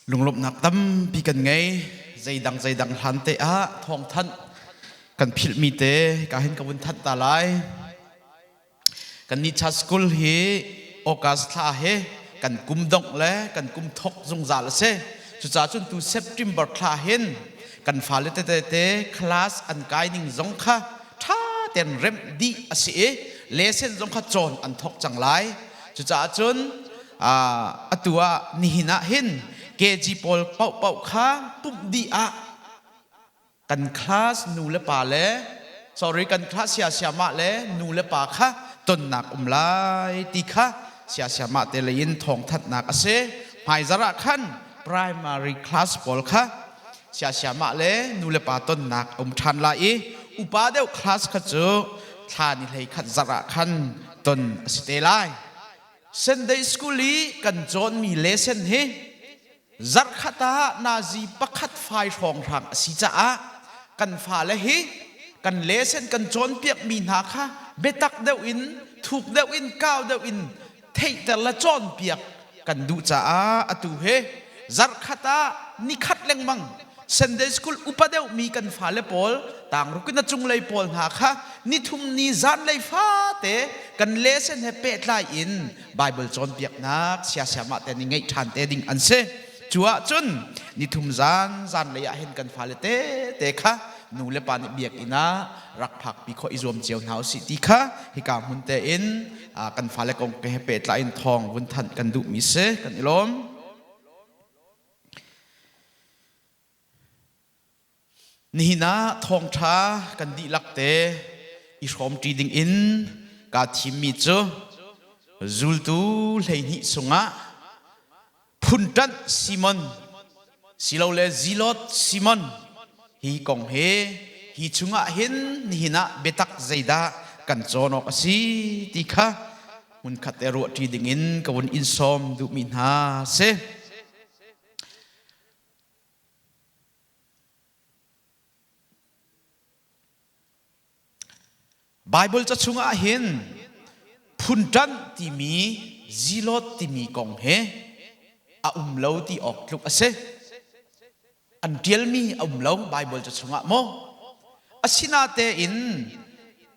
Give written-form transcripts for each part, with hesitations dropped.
Lunglawmhnak tampi kan ngei. Zeidang zeidang hlan te ah thawngthanh kan philhmi te ka hin ka vun thanh ta lai. Kan nih Church School hi August thla he kan kum dongh le kan kum thok zungzal a si. Cucaah cun tu September thla hin kan fale tete te class an kai ning zong kha ṭha tein remh dih a si i lesson zong kha cawn an thok cang lai. Cucaah cun atu ah nihin ah hin KG pawl paohpaoh kha pumh dih ah kan class nu le pa le sorry kan class sia siamah le nu le pa kha tonnak um lai ti kha sia siamah te lei in thawngthanhnak a si. Hmaizarh ah khan primary class pawl kha sia siamah le nu le pa tonnak um ṭhan lai i upa deuh class kha cu thla ni hlei khat zarh ah khan ton a si te lai. Sunday school i kan cawnmi lesson hi zarhkhat ah nazi pakhat fai hrawnghrang a si caah kan fale hi kan lesson kan cawnpiakmi hna kha biatak deuh in thuk deuh in kau deuh in theihter le cawnpiak kan duh caah atu hi zarhkhat ah nikhat lengmang Sunday school upa deuhmi kan fale pawl tangrukin a cunglei pawl hna kha nithum ni zanlei fate kan lesson he pehtlai in Bible cawnpiaknak siasiamah te nih ngeih ṭhan te ding an si. Cu ahcun nithum zan zanlei ah hin kan fale te te kha nu le pa nih biakinn ah rak phakpi khawh i zuam cio hna usih ti kha hika hmun te in kan fale kong he pehtlai in thawng vun thanh kan duhmi si kan i lawm. Nihin ah thawngṭha kan dihlak te i hrawmṭi dingin kaa thimmi cu zultu 12 chungah phunṭanh Simon silole Zilot Simon hi kong hi hi chungah hin nihin ah biatak zeidah kan cawn awk a si ti kha hmunkhat te ruahṭi dingin ka vun in sawm duhmi hna si. Baibal ca chungah hin phunṭanh timi zilawt timi kong he a um lo ti awk tluk a si. An ṭialmi a um lo Baibal ca chungah maw? Asinatein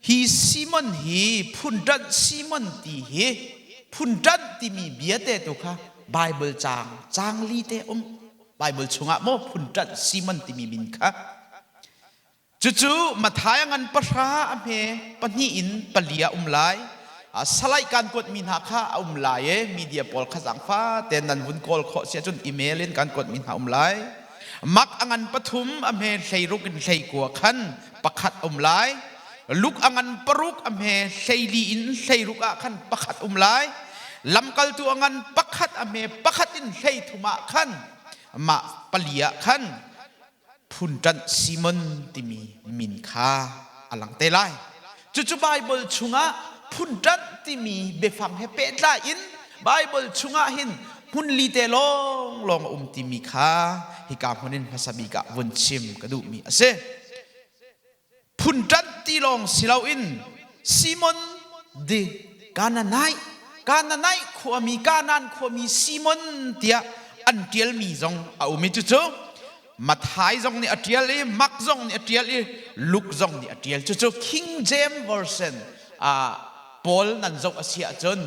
hi Simon hi phunṭanh Simon ti hi phunṭanh timi bia te tu kha Baibal caang caang li te um. Baibal chungah maw phunṭanh Simon timi min kha cucu Matthai a ngan pahra a hme pahnih in pali ah um lai. Salai kan kuatmi hna kha a um lai e media pawl kha zaangfa tein nan vun kawl khawh si ahcun email in kan kuatmi hna um lai. Mak a ngan pathum a hme 16 in 19 khan pakhat um lai. Luk a ngan paruk a hme 14 in 16 ah khan pakhat um lai. Lamkaltu a ngan pakhat a hme pakhat in 33 ah khan mah pali ah khan phunṭanh Simon timi min kha a lang te lai. Cucu Baibal chungah phunṭanh timi biafang he pehtlai in Baibal chungah hin hmun li te lawnglawng a um timi kha hika hmun in hmasa bik ah vun chim ka duhmi a si. Phunṭanh ti lawng si loin Simon de Canaanite Canaanite khuami Kanaan khuami Simon tiah an ṭialmi zong a um i cucu Matthai zong nih a ṭial i Mark zong nih a ṭial i Luke zong nih a ṭial. Cucu King James Version ah Paul nan zoh a si ahcun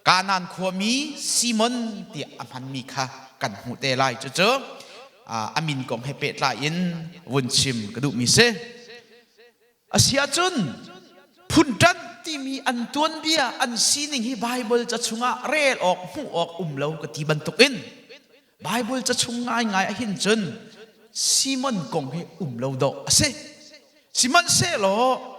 Kanaan khuami Simon tiah a hmanmi kha kan hmuh te lai. Cucu a min kong he pehtlai in vun chim ka duhmi si. Asiahcun phunṭanh timi an tuanbia an sining hi Baibal ca chungah rel awk hmuh awk um lo ka ti bantukin Baibal ca chung ngaingai ahhin cun Simon kong hi um lo dawh a si. Sihmanhsehlaw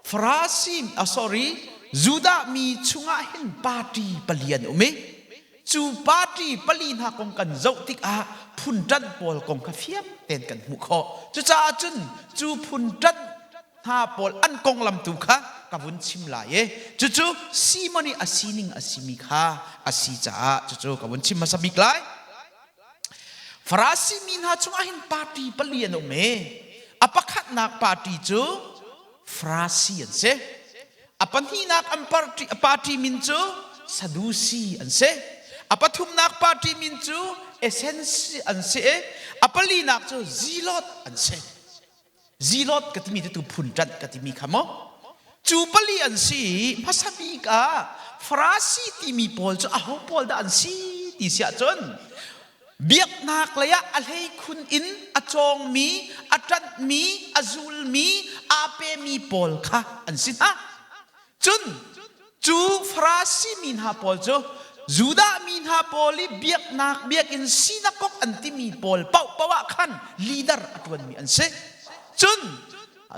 Farasi, sorry, Judah mi chungah hin party pali an um i cu party pali hna kong kan zoh tikah phunṭanh pawl kong kha fiang tein kan hmuh khawh. Cucaah cun cu phunṭanh hna pawl an konglam tu kha ka vun chim lai i cucu Simon i a sining a simi kha a si caah cucu ka vun chim hmasa bik lai. Farasi mi hna chungah hin party pali an um i a pakhatnak party cu Farasi an si. A pahnihnak an party, party min cu Sadusi an si. A pathumnak party min cu Essence an si i a palinak cu Zealot an si. Zealot ka timi tu phun ṭanh ka timi kha maw? Cu pali an si i hmasa bik ah Farasi timi pawl cu aho pawl dah an si ti si ahcun biaknak lei ah a hleikhun in a cawngmi, a ṭanhmi, a zulmi, aa pemi pawl kha an si hna. Cun cu Farasi mi hna pawl cu Judah mi hna pawl i biaknak biakinn sinakok an timi pawl paohpaoh ah khan leader a ṭuanmi an si. Cun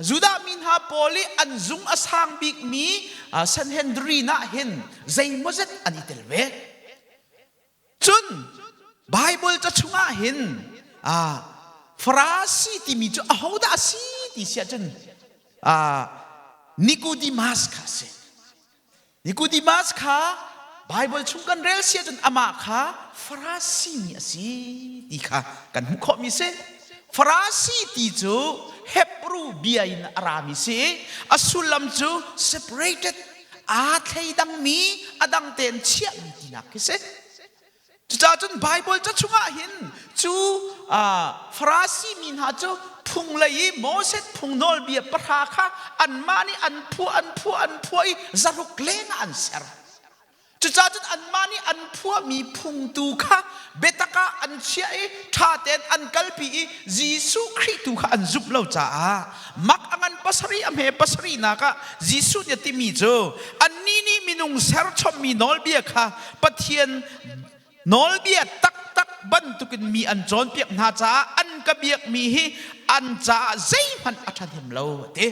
Judah mi hna pawl i an zung a sang bikmi Sanhedrin ah hin zeimawzet an i tel ve. Cun Baibal ca chungah hin Farasi timi cu ahodah a si ti si ahcun Nicodemus kha a si. Nicodemus kha Baibal chung kan rel si ahcun amah kha Farasi mi a si ti kha kan hmuh khawhmi si. Farasi ti cu Hebrew bia in a rami si i a sullam cu separated aa thleidangmi a dang tein chiahmi tinak khi si. Cucaah cun Baibal ca chungah hin cu Farasi mi hna cu phung lei i Moses phung nawlbia pahra kha anmah nih an phuah an phuah an phuah i zaruk leng ah an ser. Cucaah cun anmah nih an phuahmi phung tu kha biatak ah an chiah i ṭha tein an kalpi i Jesuh Khrih tu kha an zumh lo caah mak a ngan pasarih a hme pasarihnak ah Jesuh nih a timi cu annih nih minung serchommi nawlbia kha Pathian nawlbia taktak bantukin mi an cawnpiak hna caah an ka biakmi hi an caah zeihmanh a ṭhahnem lo a ti.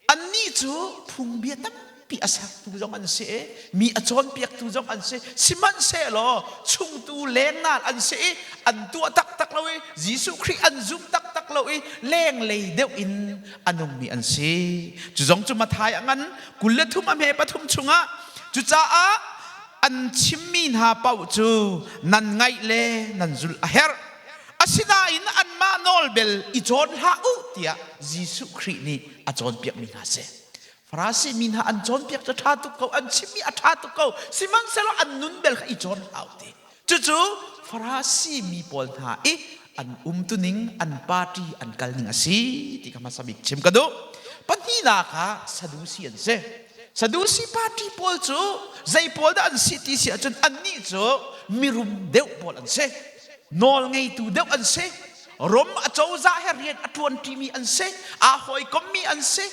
Annih cu phungbia tampi a sertu zong an si i mi a cawnpiaktu zong an si. Sihmanhsehlaw chungtu lengnal an si i an tuah taktak lo i Jesuh Khrih an zum taktak lo i lenglei deuh in a nungmi an si. Cu zong cu Matthai a ngan 23 a hme pathum chungah cucaah an chimmi hna paoh cu nan ngaih le nan zulh a herh. Asinain anmah nawl bel i cawn hlah u tiah Jesuh Khrih nih a cawnpiakmi hna si. Farasi mi hna an cawnpiak cu ṭha tuk ko, an chimmi a ṭha tuk ko, sihmanhsehlaw an nun bel kha i cawn hlah u ti. Cucu Farasi mi pawl hna i an umtuning, an party an kalning a si ti kha hmasa bik chim ka duh. Pahnihnak ah Sadusi an si. Sadusi party pawl cu zei pawl dah an si ti si ahcun annih cu mirum deuh pawl an si. Nawlngeitu deuh an si. Rom acozah he rian a ṭuanṭimi an si. Aa hawikommi an si.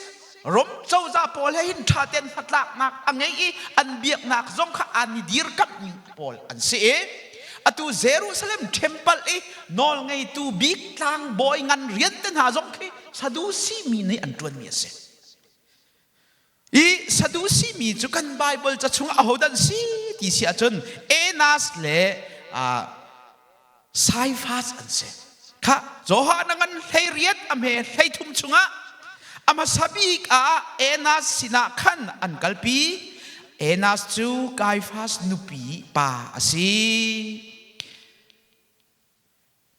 Rom cozah pawl he hin ṭha tein hnatlaknak a ngei i an biaknak zong kha an i dirkamhmi pawl an si i atu Jerusalem temple i nawlngeitu bik tlangbawi ngan rian te hna zong khi Sadusi mi nih an ṭuanmi a si. I Sadusi mi cu kan Baibal ca chungah ahodah an si ti si ahcun Enas le Saifas an si. Kha Johan a ngan 18 a hme 33 chungah a hmasa bik ah Enas sinah khan an kalpi. Enas cu Kaifas nupi pa a si.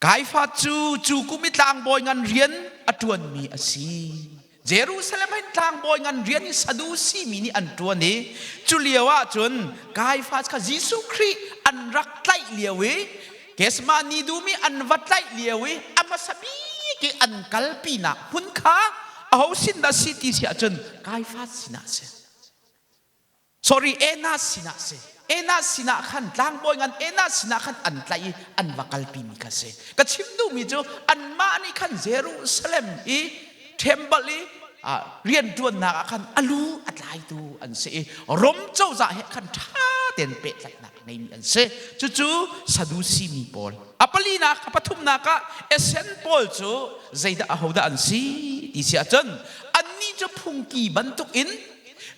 Kaifas cu cu kum i tlangbawi ngan rian a ṭuanmi a si. Jerusalem ah hin tlangbawi ngan rian hi Sadusi mi nih an ṭuan i cu lio ah cun Kaifas kha Jesuh Khrih an rak tlaih lio i Gethsemane dum i an va tlaih lio i a hmasa bik i an kalpinak hmun kha aho sin dah si ti si ahcun Kaifas sinah a si. Sorry, Enas sinah si. Enas sinah khan tlangbawi ngan Enas sinah khan an tlaih i an va kalpi mi kha si. Ka chim duhmi cu anmah nih khan Jerusalem i temple i rianṭuannak ah khan a lu a tlaitu an si i Rom cozah he khan ṭha tein pehtlaihnak a ngeimi an si. Cucu Sadusi mi pawl. A palinak, a pathumnak ah Essene pawl cu zeidah ahodah an si ti si ahcun annih cu phungki bantukin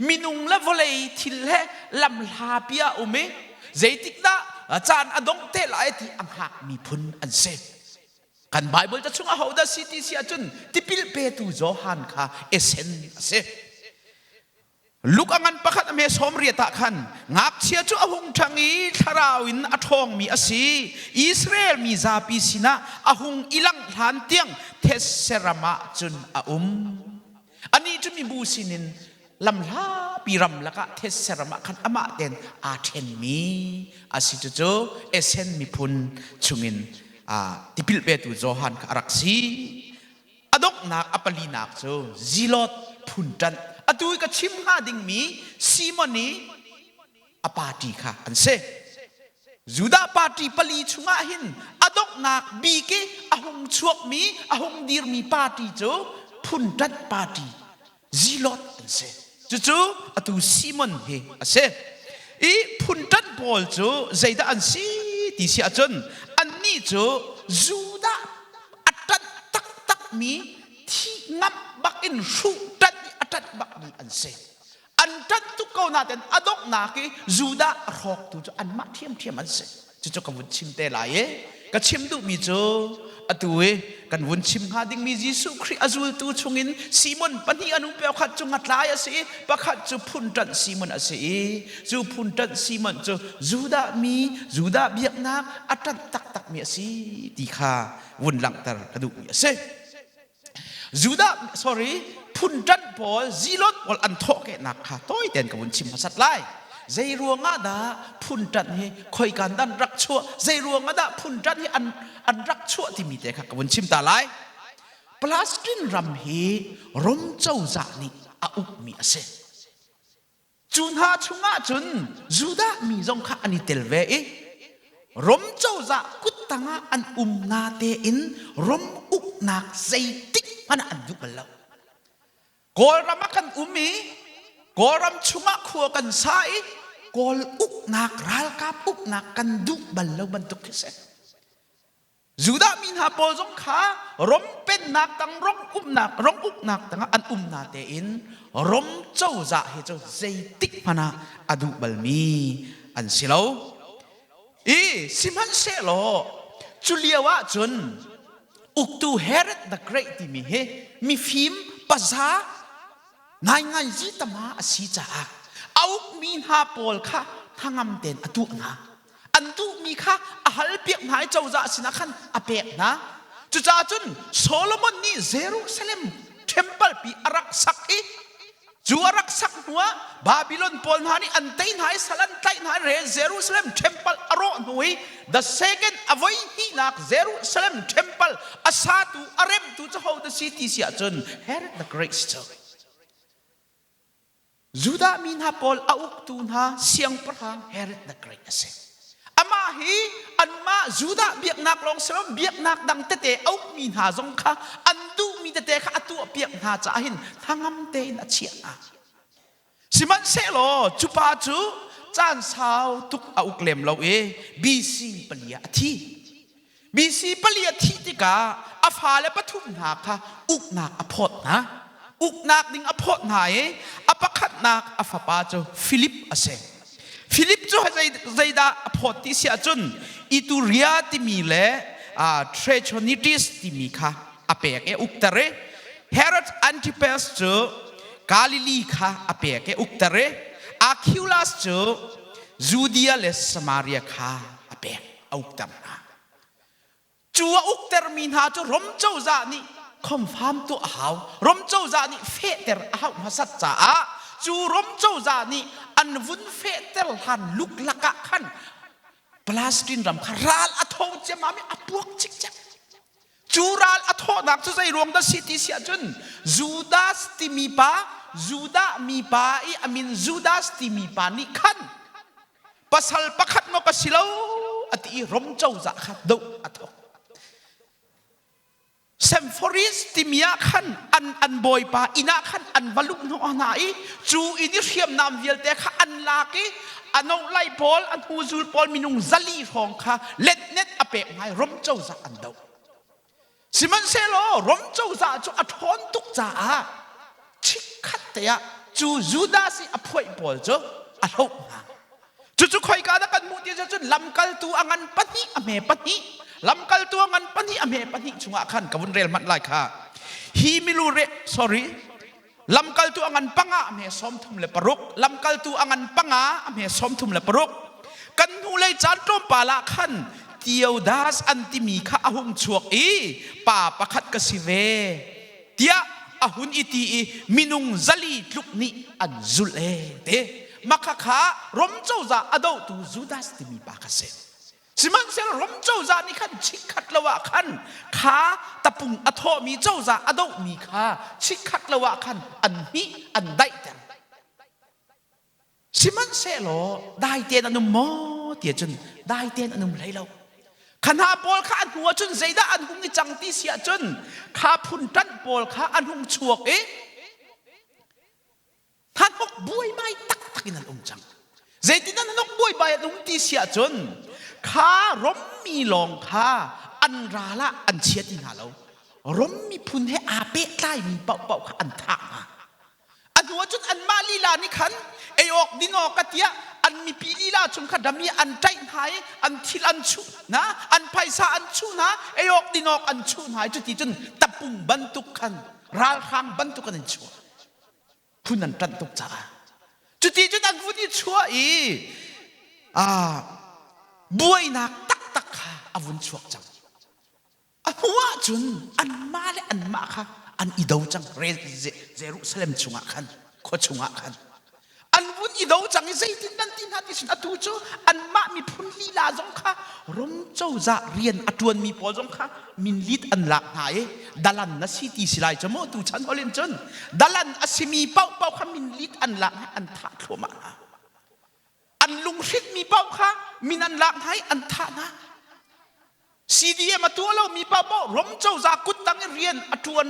minung le vawlei thil he lamhlapi ah um i zeitikdah caan a dongh te lai ti a hngak miphun an si. Kan Bible ca chung ahodah si ti si ahcun tipil petu Johan kha esen a si. Luke a ngan pakhat a hme 80 ah khan ngakchia cu a hung ṭhang i thlarau in a ṭhawngmi a si. Israel mi zapi sinah a hung i langh hlan tiang thetse ram ah cun a um. Anih cu mibu sinin. Lamhlapi ram lakah thetse ram ah khan amah tein aa ṭhenmi a si. Cucu Esen miphun chungin tipil petu Johan kha a rak si. A donghnak a palinak cu Zilot phun ṭanh. Atu i ka chim hnga dingmi Simon i a party kha an si. Judah party pali chungah hin a donghnak bik i a hung chuakmi, a hung dirmi party cu phun ṭanh party Zilot an si. Cucu atu Simon hi a si. I phun ṭanh pawl cu zeidah an si ti si ahcun annih cu Judah a ṭanh taktakmi thih ngamh bak in hruh ṭanh i a ṭanh bakmi an si. An ṭanh tuk ko nain a donghnak i Judah a hrawktu cu anmah ṭhiamṭhiam an si. Cucu ka vun chim te lai i ka chim duhmi cu atu i kan vun chim hnga dingmi Jesuh Khrih a zultu chungin Simon pahnih an um pakhat cu ngatlai a si i pakhat cu phunṭanh Simon a si i cu phunṭanh Simon cu Judah mi Judah biaknak a ṭanh taktakmi a si ti kha vun langhter ka duhmi a si. Judah sorry phunṭanh pawl Zilot pawl an thawhkehnak kha tawi tein ka vun chim hmasat lai. Zei ruangah dah phunṭanh hi khoikan dah an rak chuah zei ruangah dah phunṭanh hi an an rak chuah timi te kha ka vun chim ta lai. Palestine ram hi Rom cozah nih a ukmi a si. Cu hna chungah cun Judah mi zong kha an i tel ve i Rom cozah kut tangah an um natein Rom uknak zeitik hmanh ah an duh bal lo. Kawlram ah kan um i Kawlram chungah khua kan sa i Kawl uknak ralkap uknak kan duh bal lo bantuk khi si. Judah mi hna pawl zong kha Rom pennak tang rom umnak rom uknak tangah an um na tein Rom cozah hi cu zeitik hmanh ah a duh balmi an si lo. I sihmanhsehlaw cu lio ah cun uktu Herod the Great timi hi mifim paza ngaingai tama a si caah a ukmi hna pawl kha hnangam tein a tuah hna. An duhmi kha a halpiak hna i cozah sinah khan a pek hna. Cucaah cun Solomon nih Jerusalem temple pi a rak sak i cu a rak sak hnuah Babylon pawl hna nih an tei hna i sal an tlaih hna i Jerusalem temple a rawh hnu i the second a voi hnihnak Jerusalem temple a satu a remtu cu ho dah si ti si ahcun Herod the Great cu Judah mi hna pawl a uktu hna siangpahrang Herod the Great a si. Amah hi anmah Judah biaknak lawng si lo biaknak dang tete a ukmi hna zong kha an duhmi tete kha a tuahpiak hna caah hin hnangam tein a chiah hna. Sihmanhsehlaw cu pa cu caan sau tuk a uk lem lo i BC pali ah a thi. BC pali a thih tikah a fale pathum hna kha uknak a phawt hna. Uknak ding a phawt hna i a pakhatnak a fapa cu Filip a si. Filip cu zeidah a phawt ti si ahcun Ituria timi le Trachonitis timi kha a pek i a ukter i Herod Antipas cu Galilee kha a pek i ukter i Archelaus cu Judea le Samaria kha a pek. A ukter hna. Cu a uktermi hna cu Rom cozah nih confirm tuah a hau. Rom cozah nih fehter a hauh hmasat caah cu Rom cozah nih an vun fehter hlan luklak ah khan Palestine ram kha ral a tho ciammam i a puak cikcek. Cu ral a thawhnak cu zei ruang dah si ti si ahcun Judas timi pa, Judah mi pa i a min Judas timi pa nih khan pasal pakhat maw ka si lo a ti i Rom cozah kha doh a thawk. Sepphoris timi ah khan an an bawipa inn ah khan an va luh hnawh hna i cu inn i hriamnam vialte kha an lak i a nohlai pawl a hnuzul pawl minung 400 hrawng kha letnet a pek hna i Rom cozah an doh. Sihmanhsehlaw Rom cozah cu a ṭhawn tuk caah chikkhat te ah cu Judas i a phuaih pawl cu a hloh hna. Cucu khoika dah kan hmuh ti cun lamkaltu a ngan pahnih a hme pahnih lamkaltu a ngan pahnih a hme pahnih chungah khan ka vun rel hmanh lai kha. Hi milu re sorry Lamkaltu a ngan panga a hme 36 lamkaltu a ngan panga a hme 36 kan hnulei caan tlawmpal ah khan Theodas an timi kha a hung chuak i pa pakhat ka si ve tiah. a hun i ti i minung 400 tluk nih an zulh e te. Makha kha Rom cozah a dohtu Judas timi pa kha si. Sihmanhsehlaw Rom cozah nih khan chikkhat lo ah khan kha tapung a thawhmi cozah a dohmi kha chikkhat lo ah khan an hmih an daihter. Sihmanhsehlaw dai tein an um maw ti ahcun dai tein an um hlei lo. Kha hna pawl kha an hnu ahcun zeidah an hung i cang ti si ahcun kha phun ṭanh pawl kha an hung chuak i hnahnok buaibai taktak in an um cang. Zeitin an hnok buaibai an um ti si ahcun kha Rom mi lawng kha an ral ah an chia ti hna lo. Rom miphun he aa pehtlaimi paohpaoh kha an thah hna. A hnu ahcun anmah lila nih khan ei awk din awk ka tiah an mipi lila chung kha dami an ṭaih hna i an thil an chuh hna, an phaisa an chuh hna, ei awk din awk an chuh hna i cuti cun tapung bantuk khan ralhrang bantuk an in chuah. Phun an ṭanh tuk caah. Cuti cun an vun i chuah i buainak taktak kha a vun chuak cang. A hnu ahcun anmah le anmah kha an i do cang Jerusalem chungah khan khua chungah khan an vun i do cang i zeitin nan ti hna ti sin atu cu anmah miphun lila zong kha Rom cozah rian a ṭuanmi pawl zong kha minlit an lak hna i dalan na si ti si lai cu mu tu chan holin cun dalan a simi paohpaoh kha minlit an lak hna an thah thluahmah hna. An lunghrinhmi paoh kha min an lak hna i an thah hna. CDM a tuah lomi paohpaoh Rom cozah kuttang i rian a ṭuan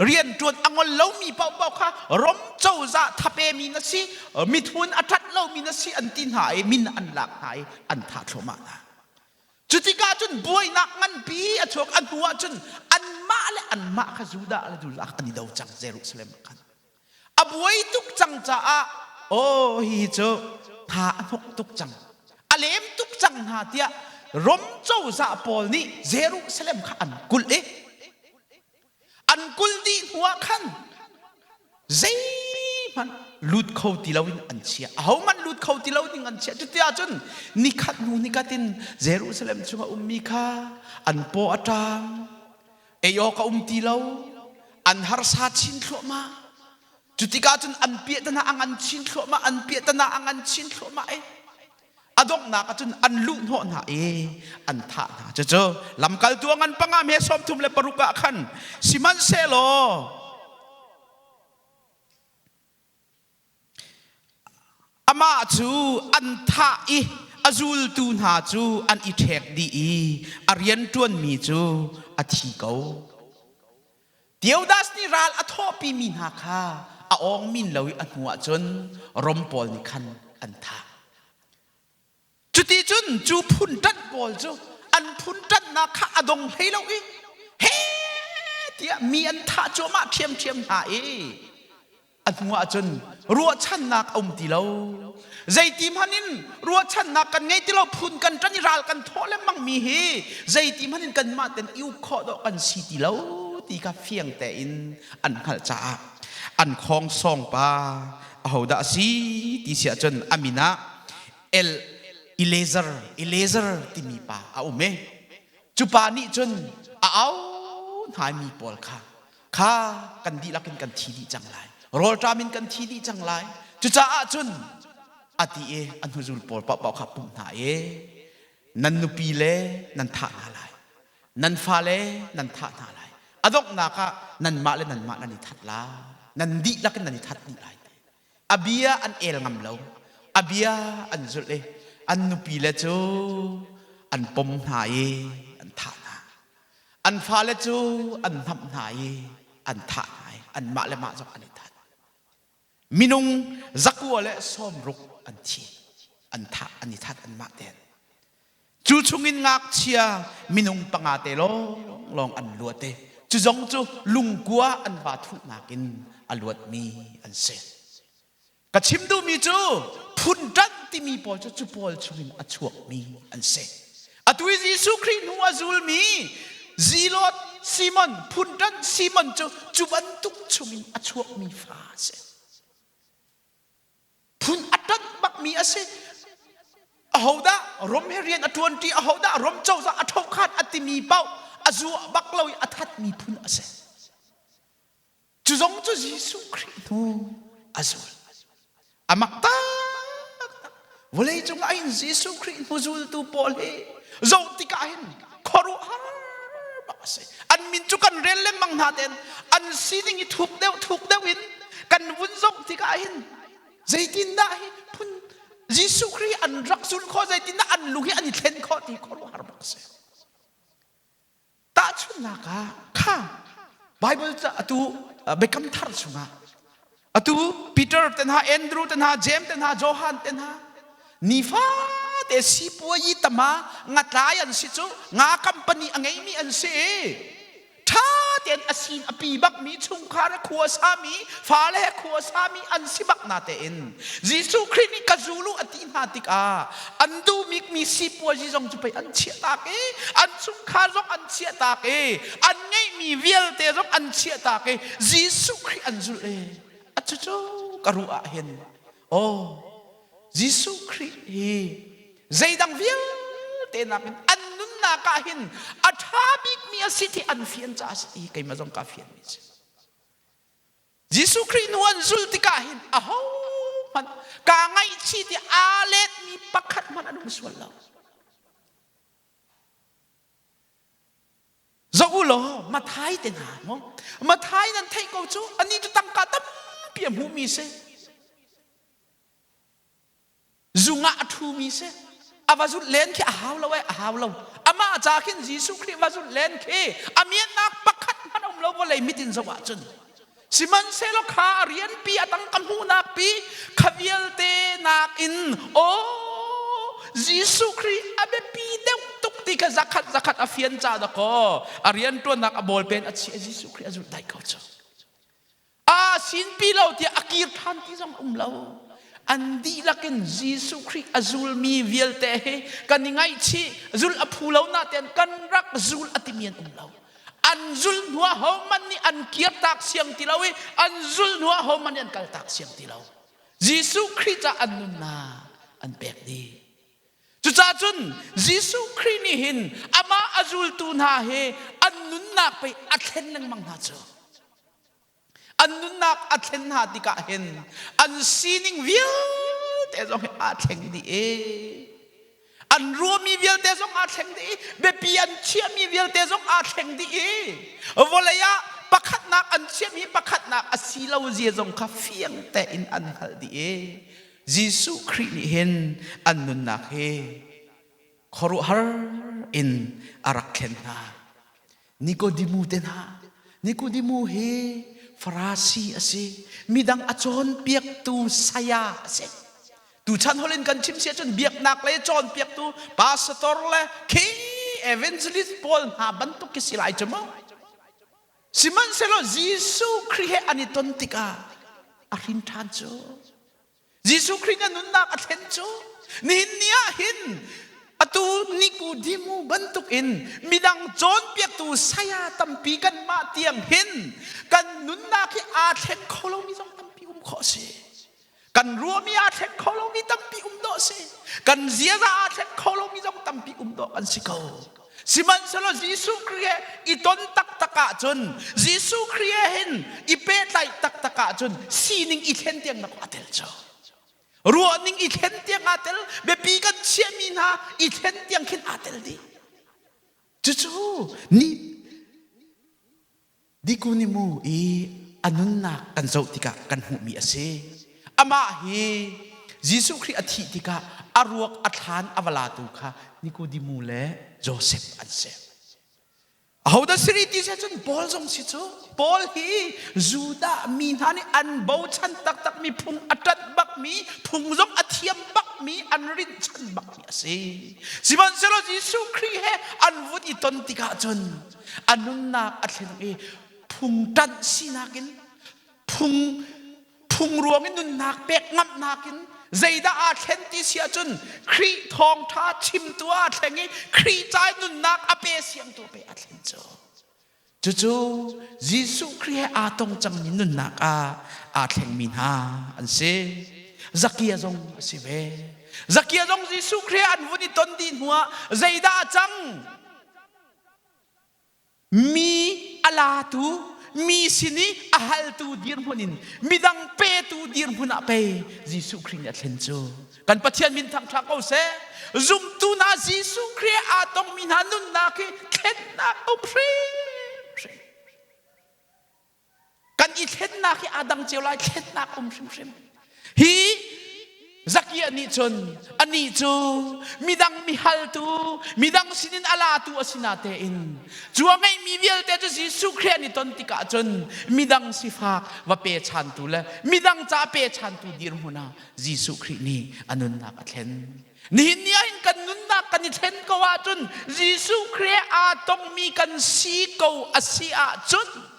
rian ṭuan a ngol lomi paohpaoh kha Rom cozah thapemi na si, mithun a ṭhat lomi na si an ti hna i min an lak hna i an thah thluahmah hna. Cutikah cun buainak nganpi a chuak. A hnu ah cun anmah le anmah kha Judah le Judah an i do cang Jerusalem ah khan. A buai tuk cang caah aw hihi cu hna a hnok tuk cang, a lem tuk cang hna tiah Rom cozah pawl nih Jerusalem kha an kulh i an kulh dih hnuah khan zeihmanh lut kho ti loin an chia. Ahohmanh lut kho ti lo ding an chia. Cuti ahcun nikhat hnu nikhat in Jerusalem chungah ummi kha an paw a ṭam. Ei awk a um ti lo. An harsa chin thluahmah. Cu tikah cun an piahtana a ngan chin thluahmah, an piahtana a ngan chin thluahmah i a donghnak ah cun an luh hnawh hna i an thah hna. Cucu lamkaltu a ngan panga hme 36 ah khan sihmanhsehlaw Amah cu an thah i a zultu hna cu an i ṭhek dih i a rianṭuanmi cu a thi ko. Theodas nih ral a thawhpimi hna kha a awngmin lo i a hnuah cun Rom pawl nih khan an thah. Cuticun cu phun ṭanh pawl cu an phun ṭanhnak kha a dong hlei lo i he tiah mi an thah cuahmah ṭhiamṭhiam hna i a hnuah cun ruahchannak a um ti lo. Zeiti hmanh in ruahchannak kan ngei ti lo phun kan ṭan i ral kan thawh lengmang mi hi zeiti hmanh in kanmah ten i uk khawh dawh kan si ti lo ti kha fiang tein an hngalh caah an khawng sawng pa ahodah a si ti si ahcun a min ah El Eleazar Eleazar timi pa a um i cu pa nih cun a au hna mi pawl kha kha kan dihlak in kan thi dih cang lai rawlṭam in kan thi dih cang lai cucaah cun a ti i a hnuzul pawl paohpaoh kha pumh hna i nan nupi le nan thah hna lai nan fale nan thah hna lai a donghnak ah nanmah le nanmah nan i that lai nan dihlak in nan i that dih lai A bia an el ngam lo. A bia an zulh i an nupile cu an pom hna i an thah hna. An fale cu an hnamh hna i an thah hna i anmah le mah zong an i that. Minung 160 an thi. An thah, an i that anmah tein. Cu chungin ngakchia minung panga te lawnglawng an luat i cu zong cu lungkua an va thuhnak in a luatmi an si. Ka chim duhmi cu phun ṭanh timi pawl cu cu pawl chungin a chuakmi an si. Atu i Jesuh Khrih hnu a zulmi Zilot Simon phun ṭanh Simon cu cu bantuk chungin a chuakmi fa a si. Phun a ṭanh bakmi a si. Ahodah Rom he rian a ṭuanṭi, ahodah Rom cozah a ṭhokhat a timi paoh a zuah bak lo i a thatmi phun a si. Cu zong cu Jesuh Khrih hnu a zul. A mak taktak. Vawlei cung ah hin Jesuh Khrih hnu zultu pawl hi zoh tikah hin khuaruahhar bak a si. An min cu kan rel lengmang hna tein an sining i thuk deuh thuk deuh in kan vun zoh tikah hin zeitindah hi phun Jesuh Khrih an rak zulh khawh zeitindah an lung hi an i thlen khawh ti khuaruahhar bak a si. Tahchunhnak ah kha Bible ca atu Biakam Thar chungah atu Peter te hna, Andrew te hna, James te hna, Johan te hna nifate sipuayi tama ngatlai an si cu nga company a ngeimi an si i ṭha tein a sin a pi bakmi chungkhar khua sami fale he khua sami an si bak na tein Jesuh Khrih nih ka zul u a ti hna tikah an duhmikmi sipuazi zong cu pei an chiahtak i an chungkhar zong an chiahtak i an ngeihmi vialte zong an chiahtak i Jesuh Khrih an zulh i a cucu ka ruah ah hin aw Jesuh Khrih hi zeidang vialte nakin an nunnak ah hin a ṭha bikmi a si ti an fian caah a si ti keimah zong kaa fianmi a si. Jesuh Khrih hnu an zulh tikah hin ahohmanh kaa ngaihchih ti aa letmi pakhat hmanh an um sual lo. Zoh u law Mathai te hna maw Mathai nan theih ko cu anih cu tangka tampi a hmuhmi si. Zung ah a ṭhumi si. A va zulh len khi a hau lo ai, a hau lo. Amah ca khin Jesuh Khrih va zulh len khi a miannak pakhat hmanh a um lo vawlei mit in zoh ahcun. Sihmanhsehlaw kha a rianpi a tangka hmuhnak pi kha vialte nakin aw Jesuh Khrih a biapi deuh tuk ti kha zakhat zakhat a fian ca dakaw a rianṭuannak a bawlpen a chiah Jesuh Khrih a zulh dai ko cu. Aa sinpi lo tiah a kir ṭhan ti zong um lo. An dihlak in Jesuh Khrih a zulmi vialte hi kan i ngaihchih, zulh a phu lo natein kan rak zul a timi an um lo. An zul hnuah hohmanh nih an kirtak siang ti lo i an zul hnuah hohmanh nih an kaltak siang ti lo. Jesuh Khrih ca an nunnak an pek dih. Cucaah cun Jesuh Khrih nih hin amah a zultu hna hi an nunnak pei a thlen lengmang hna cu. An nunnak a thlen hna tikah hin an sining vialte zong hi aa thleng dih i an ruahmi vialte zong aa thleng dih i biapi an chiahmi vialte zong aa thleng dih i vawlei ah pakhatnak an chiahmi pakhatnak a si lo zia zong kha fiang tein an hngalh dih i Jesuh Khrih nih hin an nunnak hi khuaruahhar in a rak thlen hna. Nikodemu te hna Nikodemu hi Farasi a si midang a cawnpiaktu saya a si tuchan holh in kan chim si ahcun biaknak lei cawnpiaktu pastor le khi evangelist pawl hna bantuk khi si lai cu mu sihmanhsehlaw Jesuh Khrih he an i ton tikah a hrin ṭhan cu Jesuh Khrih na nunnak a thlen cu nihin ni ah hin atu Nikodemu bantuk in midang cawnpiaktu saya tampi kanmah tiang hin kan nunnak hi aa thleng kho lomi zong tampi um khawh a si. Kan ruahmi aa thleng kho lomi tampi um dawh a si. Kan ziaza aa thleng kho lomi zong tampi um dawh kan si ko. Sihmanhsehlaw Jesuh Khrih he i ton taktak ahcun Jesuh Khrih he hin i pehtlaih taktak ahcun sining i thlen tiang nak a tel cu. Ruahning i thlen tiang aa tel, biapi kan chiahmi hna i thlen tiang khin aa tel dih. Cucu ni Nikunimu i a nunnak kan zoh tikah kan hmuhmi a si. Amah hi Jesuh Khrih a thih tikah a ruak a thlan a va latu kha Nikodimu le Josef an si. Ahodah si rih ti si cun Paul zong si cu. Paul hi Judah mi hna nih an bochan taktakmi phung a ṭanh bakmi, phung zong a thiam bakmi, an rinhchan bakmi a si. Sihmanhsehlaw Jesuh Khrih he an vun i ton tikah cun a nunnak a thleng i phung ṭanh sinak in phung phung ruang in nunnak pek ngamhnak in zeidah aa thlen ti si ahcun Khrih thawngṭha chimtu aa thleng i Khrih ca i nunnak a pe siangtu pe a thlen cu cucu Jesuh Khrih he aa tong cangmi nunnak ah aa thlengmi hna an si Zakia zong a si ve Zakia zong Jesuh Khrih an vun i ton dih hnuah zeidah a cang Mi a latu, Mi sin i a haltu dirhmun in midang petu dirhmun ah pei Jesuh Khrih nih a thlen cu. Kan Pathian min thangṭha ko seh. Zumtu hna Jesuh Khrih aa tongmi hna nunnak hi thlennak um hrimhrim. Kan i thlennak hi aa dang cio lai, thlennak um hrimhrim. Hi Zakia nih cun anih cu midang mi haltu, midang sinin a latu a si natein cu a ngeihmi vialte cu Jesuh Khrih an i ton tikah cun midang sifak va pe chantu le midang ca pe chantu dirhmun ah Jesuh Khrih nih a nunnak a thlen. Nihin ni ahhin kan nunnak kan i thlen ko ahcun Jesuh Khrih aa tongmi kan si ko a si ahcun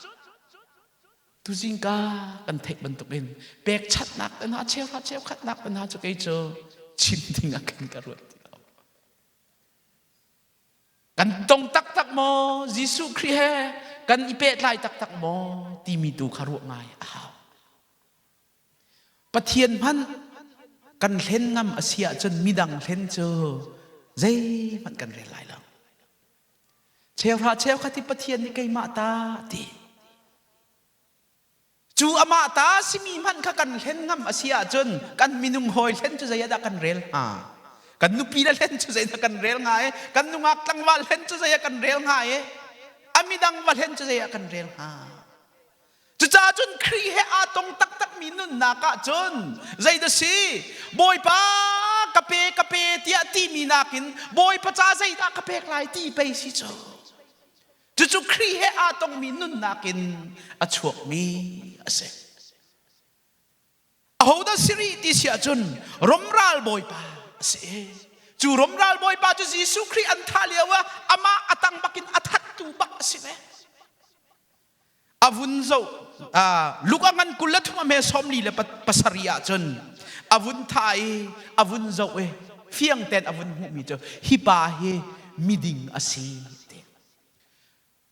tuzing ka kan theih bantukin pekchanhnak te hna cheuhra cheukhatnak te hna cu kei cu chim ding ah kan ka ruat ti lo. Kan tong taktak maw Jesuh Khrih he kan i pehtlai taktak maw timi tu kha ruah ngai a hau. Pathian hmanh kan hlen ngam a si ahcun midang hlen cu zeihmanh kan rel lai lo. Cheuhra cheukhat hi Pathian nih keimah ta ti. Cu amah ta simi hmanh kha kan hlen ngam a si ahcun kan minung hawi hlen cu zei ah dah kan rel hnga? Kan nupi le hlen cu zei dah kan rel hnga i kan nungak tlangval hlen cu zei ah kan rel hnga i a midang va hlen cu zei ah kan rel hnga? Cucaah cun Khrih he aa tong taktakmi nunnak ah cun zeidah si Bawipa ka pe ka pe tiah timi nakin Bawipa ca zeidah ka pek lai ti pei si cu. Cucu Khrih he aa tongmi nunnak in a chuakmi a si. Ahodah si rih ti si ahcun Romral bawipa a si. Cu Romral bawipa cu Jesuh Khrih an thah lio ah amah a tang bakin a thattu bak a si ve. A vun zoh Luka ngan 23 a hme 47 ahcun a vun thah i a vun zoh i fiang tein a vun hmuhmi cu hi pa hi miding a si ti.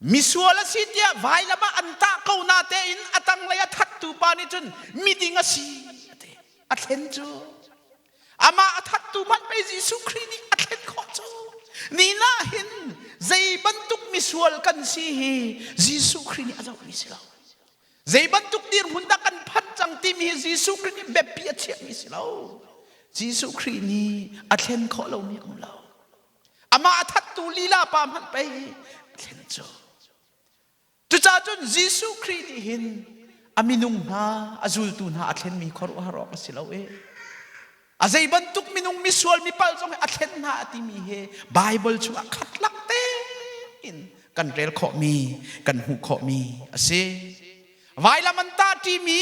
Misual a si tiah vailam ah an tah ko na tein a tanglei a thattu pa nih cun miding a si ti. A thlen cu Amah a thattu hmanh pei Jesuh Khrih nih a thlen khawh cu. Ni na hin zei bantuk misual kan si hi Jesuh Khrih nih a zohmi si lo. Zei bantuk dirhmun dah kan phanh cang timi hi Jesuh Khrih nih biapi a chiahmi si lo. Jesuh Khrih nih a thlen khawh lomi a um lo. Amah a thattu lila pa hmanh pei a thlen cu. Cucaah cun Jesuh Khrih nih hin a minung hna, a zultu hna a thlenmi khuaruahhar awk a si lo i a zei bantuk minung misual mipal zong hi a thlen hna a timi hi Baibal chungah khatlak tein kan rel khawhmi, kan hmuh khawhmi a si. Vailam an tahṭimi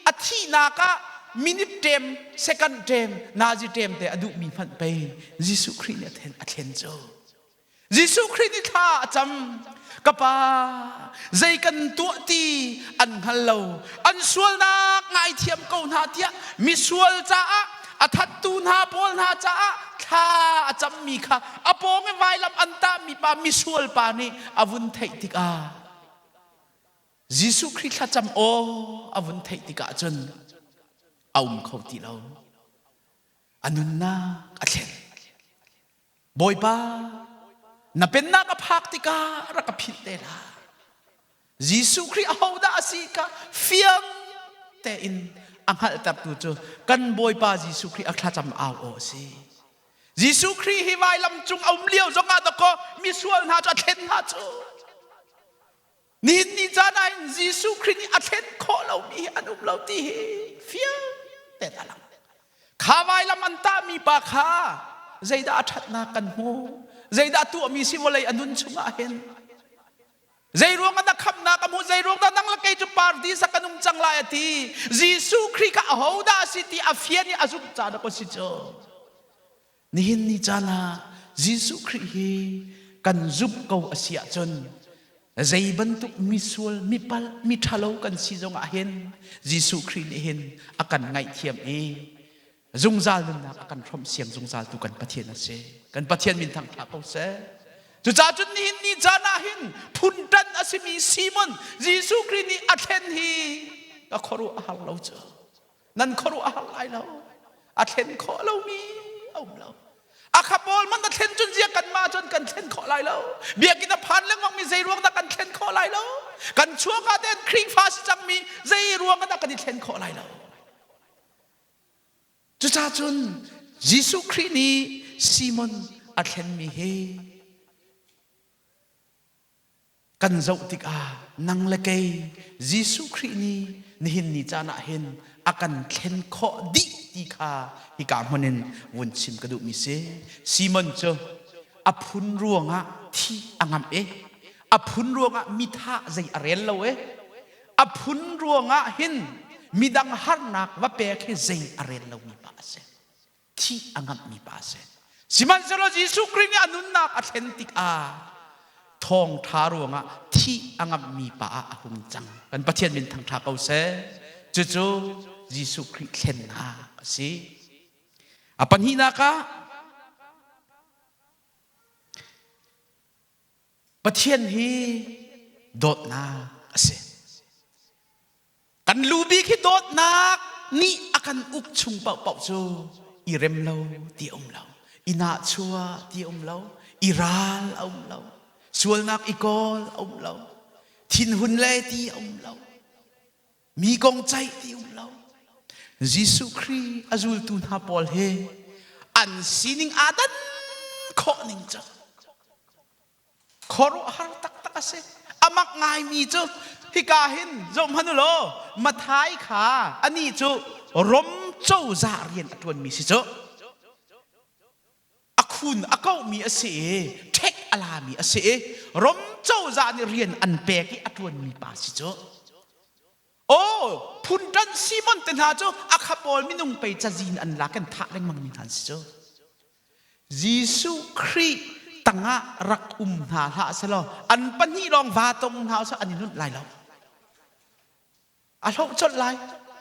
a thihnak ah minute ṭem, second ṭem, nazi ṭem te a duhmi hmanh pei Jesuh Khrih nih a thlen cu. Jesuh Khrih nih thla a cam. Ka pa, zei kan tuah ti an hngal lo. An sualnak ngaithiam ko hna tiah misual caah a thattu hna pawl hna caah thla a cammi kha a pawng i vailam an tahmi pa misual pa nih a vun theih tikah Jesuh Khrih thlacam aw a vun theih tikah cun a um kho ti lo. A nunnak a thlen. Bawipa, na pennak a phak tikah rak ka philh te hlah. Jesuh Khrih ahodah a si kha fiang tein a hngalhtertu cu kan Bawipa Jesuh Khrih a thlacam au aw a si. Jesuh Khrih hi vailam cung a um lio zongah dakaw misual hna cu a thlen hna cu. Nihin ni caan ah hin Jesuh Khrih nih a thlen khawh lomi hi an um lo ti hi fiang tein a lang. Kha vailam an tahmi pa kha zeidah a ṭhatnak kan hmu? Zeidah a tuahmi si vawlei a nun chungah hin? Zei ruangah dah khamhnak a hmuh? Zei ruang dah nang le kei cu paradis ah kan um cang lai a ti? Jesuh Khrih kha ahodah a si ti a fian i a zumh caan a si cu. Nihin ni caan ah Jesuh Khrih hi kan zumh ko a si ahcun zei bantuk misual, mipalh, miṭhalo kan si zongah hin Jesuh Khrih nih hin a kan ngaihthiam i zungzal nunnak a kan hrawmh siang zungzaltu kan Pathian a si. Kan Pathian min thangṭha ko seh. Cucaah cun nihin ni caan ah hin phunṭanh a simi Simon Jesuh Khrih nih a thlen hi ka khuaruah a har lo cu. Nan khuaruah a har lai lo. A thlen khawh lomi a um lo. A kha pawl man na thlen cun zia kanmah cun kan thlen khawh lai lo. Biakinn a phan lengmang mi zei ruang dah kan thlen khawh lai lo. Kan chuahka tein Khrihfa si cangmi zei ruang ah dah kan i thlen khawh lai lo? Cucaah cun Jesuh Khrih nih Simon a thlenmi hi kan zoh tikah nang le kei Jesuh Khrih nih nihin ni caan ah hin a kan thlen khawh dih ti kha hika hmun in vun chim ka duhmi si. Simon cu a phun ruangah thi a ngamh i a phun ruangah mithah zei a rel lo i a phun ruangah hin midang harnak va pek hi zei a rel lomi pa a si. Thih a ngamhmi pa a si. Sihmanhsehlaw Jesuh Khrih nih a nunnak a thlen tikah thawngṭha ruangah thih a ngamhmi pa ah a hung cang. Kan Pathian min thangṭha ko seh. Cucu Jesuh Khrih thlennak a si. A pahnihnak ah Pathian hi dawtnak a si. Kan lu bik hi dawtnak nih a kan uk chung paohpaoh cu i rem lo ti a um lo, i nahchuah ti a um lo, i ral a um lo, sualnak i kawl a um lo, thinhun le ti a um lo, mi kong ceih ti um lo. Jesuh Khrih a zultu hna pawl hi an sining aa dan khawh ning cu khuaruahhar taktak a si. A mak ngaimi cu hika hin zoh hmanh u law Mathai kha anih cu Rom cozah rian a ṭuanmi si cu. A khun a kohmi a si i ṭhek a lami a si i Rom cozah nih rian an pek i a ṭuanmi pa si cu. Aw, phunṭanh Simon te hna cu a kha pawl minung pei cazin an lak an thah lengmang mi hna an si cu. Jesuh Khrih tangah rak um hna hlah selaw an pahnih lawng vaa tong hna usih an i nunh lai lo. A hloh colh lai.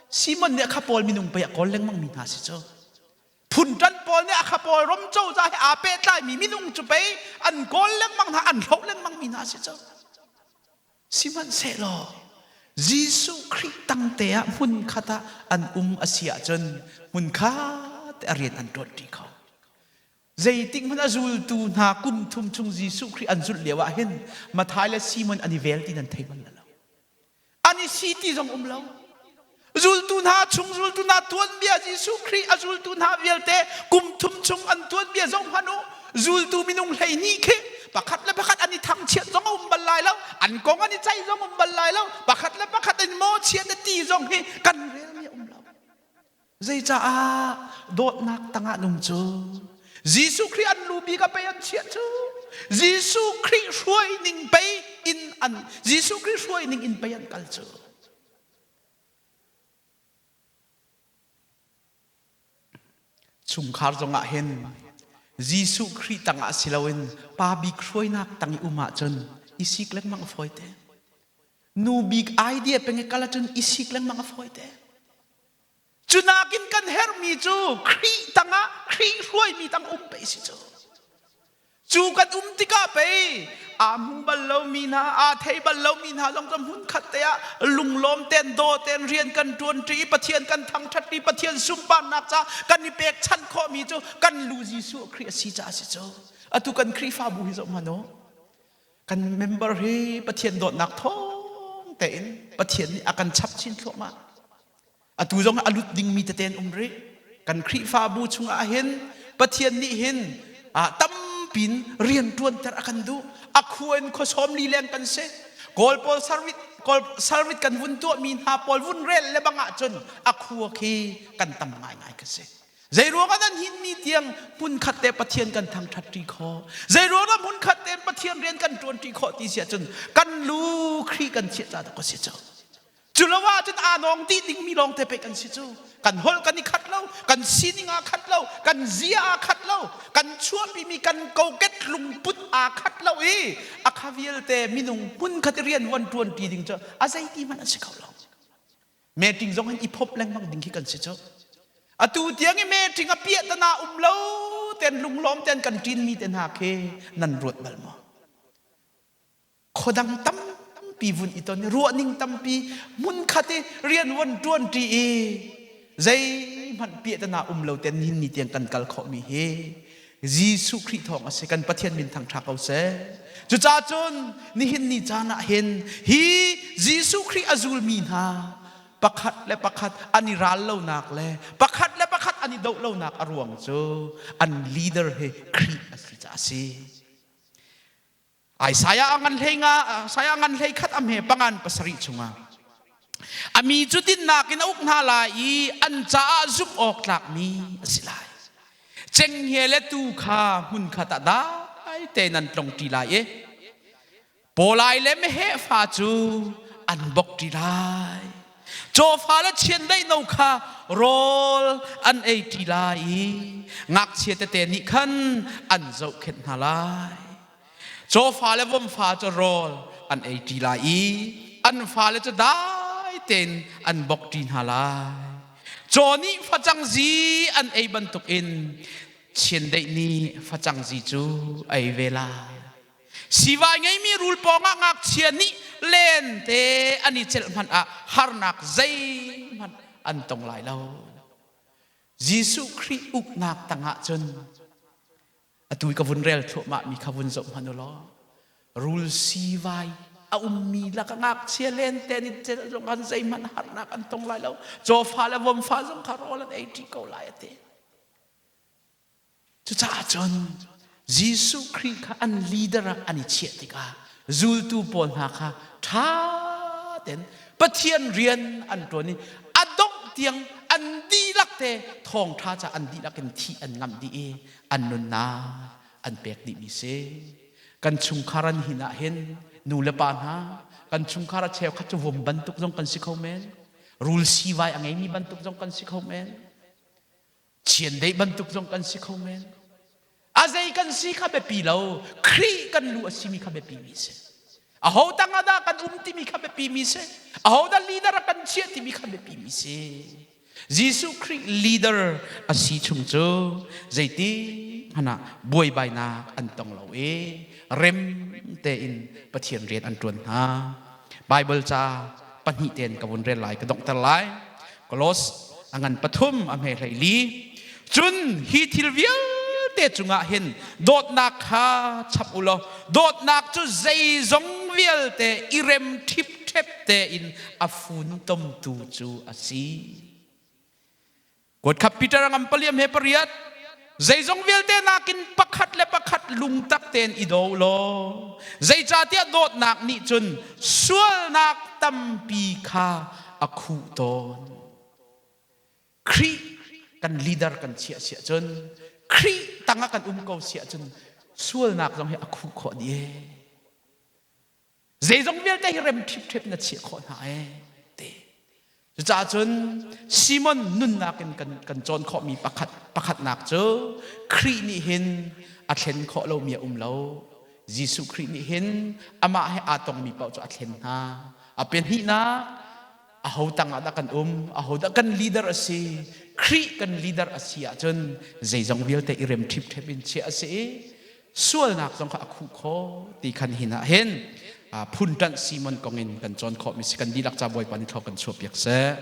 Simon nih a kha pawl minung pei a kawl lengmang mi hna si cu. Phunṭan pawl nih a kha pawl rom cozah he aa pehtlaimi minung cu pei an kawl lengmang hna an hloh lengmang mi hna si cu. Sihmanhsehlaw Jesuh Khrih tangte ah hmunkhat ah an um a si ahcun hmunkhat te a rian an ṭuanṭi kho. Zeitik hmanh a zultu hna kum thum chung Jesuh Khrih an zulh lio ah hin Matthai le Simon an i vel ti nan thei bal lo. An i si ti zong um lo. Zultu hna chung zultu hna tuanbia Jesuh Khrih a zultu hna vialte kum thum chung an tuanbia zoh hmanh u. Zultu minung 12 khi pakhat le pakhat an i thangchiat zong a um bal lai lo. An kong an i ceih zong um bal lai lo. Pakhat le pakhat in maw chiat ti zong hi kan relmi a um lo. Zeicaah dawtnak tangah nung cu Jesuh Khrih an lu bik ah pei an chiah cu Jesuh Khrih hruai ning pei in an Jesuh Khrih hruai ning in pei an kal cu. Chungkhar zongah hin Jesuh Khrih tangah si loin pa bik hruainak tang i um ahcun i sik lengmang a fawi te. Nu bik idea peng i kal ahcun i sik lengmang a fawi te. Cu nakin kan herhmi cu Khrih tangah Khrih hruaimi tang um pei si cu. Cu kan um tikah pei aa hmu bal lomi hna, aa thei bal lomi hna zong cu hmunkhat te ah lunglawm tein daw tein rian kan ṭuan ṭi i Pathian kan thangṭhat ṭi Pathian sunparnak ca kan i pekchanh khawhmi cu kan lu Jesuh Khrih a si caah a si cu. Atu kan Khrihfabu hi zoh hmanh u. Kan member hi Pathian dawtnak thawng tein Pathian nih a kan chap chin thluahmah. Atu zong a lut dingmi tete an um rih. Kan Khrihfabu chungah hin Pathian nih hin tampin rian ṭuanter a kan duh. A khua in khua sawm li leng kan si. Kawl pawl sarvit kawl sarvit kan vun tuahmi hna pawl vun rel le bang ahcun a khua khi kan tam ngaingai ka si. Zeiruang ah nan hin ni tiang hmunkhat te Pathian kan thangṭhat ṭi khawh? Zeiruang ah hmunkhat tein Pathian rian kan ṭuan ṭi khawh ti si ahcun kan lu Khrih kan chiah ca dah ka si cu. Cu lo ahcun aa nawng dih dingmi lawngte pei kan si cu. Kan holh kan i khat lo, kan sining aa khat lo, kan zia aa khat lo, kan chuahpimi kan kokek lungput aa khat lo i a kha vialte minung hmunkhat i rian von ṭuan ṭi ding cu a zeiti hmanh a si kho lo. Meeting zong hin i phop lengmang ding khi kan si cu. Atu tiang i meeting a piah tana um lo ten lunglawm ten kan ṭinmi te hna khi nan ruat bal maw? Khuadang tampi vun i ton i ruahning tampi hmunkhat i rian von ṭuan ṭi i zeihmanh piahtana um lo ten nihin ni tiang kan kal khawhmi hi. Jesuh Khrih thawng a si. Kan Pathian min thangṭha ko seh. Cucaah cun nihin ni caan ah hin hi Jesuh Khrih a zulmi hna pakhat le pakhat an i ral lonak le pakhat le pakhat an i doh lonak a ruang cu an leader hi Khrih a si caah a si. Isaiah a ngan hlei nga Isaiah ngan hlei khat a hme pangan pasarih chungah a mi cu dinnak in a uk hna lai i an caah zumh awk tlakmi a si lai. Cenghngia le tuu kha hmunkhat ah dai tein an tlong ṭi lai i pawlai le meheh fa cu an bok ṭi lai. Cawfa le chiandeih no kha rawl an ei ṭi lai i ngakchia tete nih khan an zohkhenh hna lai. Cawfa le vomfa cu rawl an ei ṭi lai i an fale cu dai tein an bok ṭi hna lai. Caw nih facang zi an ei bantukin chiandeih nih facang zi cu ei ve lai. Sivai ngeimi rul pawngah ngakchia nih lente an i celh hmanh ah harnak zeihmanh an tong lai lo. Jesuh Khrih uknak tangah cun atu ka vun rel thluahmah mi kha vun zoh hmanh u law rul sivai a ummi lakah ngakchia lente an i celh zong an zeihmanh harnak an tong lai lo. Cawfa le vomfa zong kha rawl an ei ṭi ko lai a ti. Cucaah cun Jesuh Khrih kha an leader ah an i chiah tikah zultu pawl hna kha ṭha tein Pathian rian an ṭuan i a dongh tiang an dihlak te thawngṭha ca an dihlak in thih an ngamh dih i an nunnak an pek dihmi si. Kan chungkhar an hin ah hin nu le pa hna kan chungkhar a cheukhat cu vom bantuk zong kan si kho men rul siivai a ngeimi bantuk zong kan si kho men Chiandeih bantuk zong kan si kho men. A zei kan si kha biapi lo. Khrih kan lu a simi kha biapi mi si. Aho tang ah dah kan um timi kha biapi mi si. Aho dah leader a kan chiah timi kha biapi mi si. Jesuh Khrih leader a si chung cu zeiti hmanh ah buaibainak an tong lo i rem tein Pathian rian an ṭuan hna. Bible ca pahnih tein ka vun rel lai ka donghter lai. Kolos a ngan pathum a hme hlei li. Cun hi thil vialte cungah hin dawtnak kha chap u law dawtnak cu zeizong vialte i rem ṭhipṭhep tein a funtomtu cu a si. Kuatkhat Peter a ngam paliam he pariat zeizong vialte nakin pakhat le pakhat lungtak tein i do law zeicahtiah dawtnak nih cun sualnak tampi kha a khuh tawn. Khrih kan leader kan chiah siah cun Khrih tangah kan um ko siah cun sualnak zong hi a khuh khawh dih ee. Zeizong vialte hi rem ṭhipṭhep na chiah khawh hna ee ti. Cucaah cun Simon nunnak in kan, kan cawn khawhmi pakhat pakhatnak cu Khrih nih hin a thlen khawh lomi a um lo. Jesuh Khrih nih hin amah he aa tongmi paoh cu a thlen hna. A pehnihnak aho tangah dah kan um, aho dah kan leader a si, Khrih kan leader a si ahcun zeizong vialte i rem ṭhipṭhep in chiah a si i sualnak zong kha a khuh khawh ti khan hin ah hin phun ṭanh Simon kong in kan cawn khawhmi si kan dihlak ca Bawipa nih thlaw kan chuahpiak seh.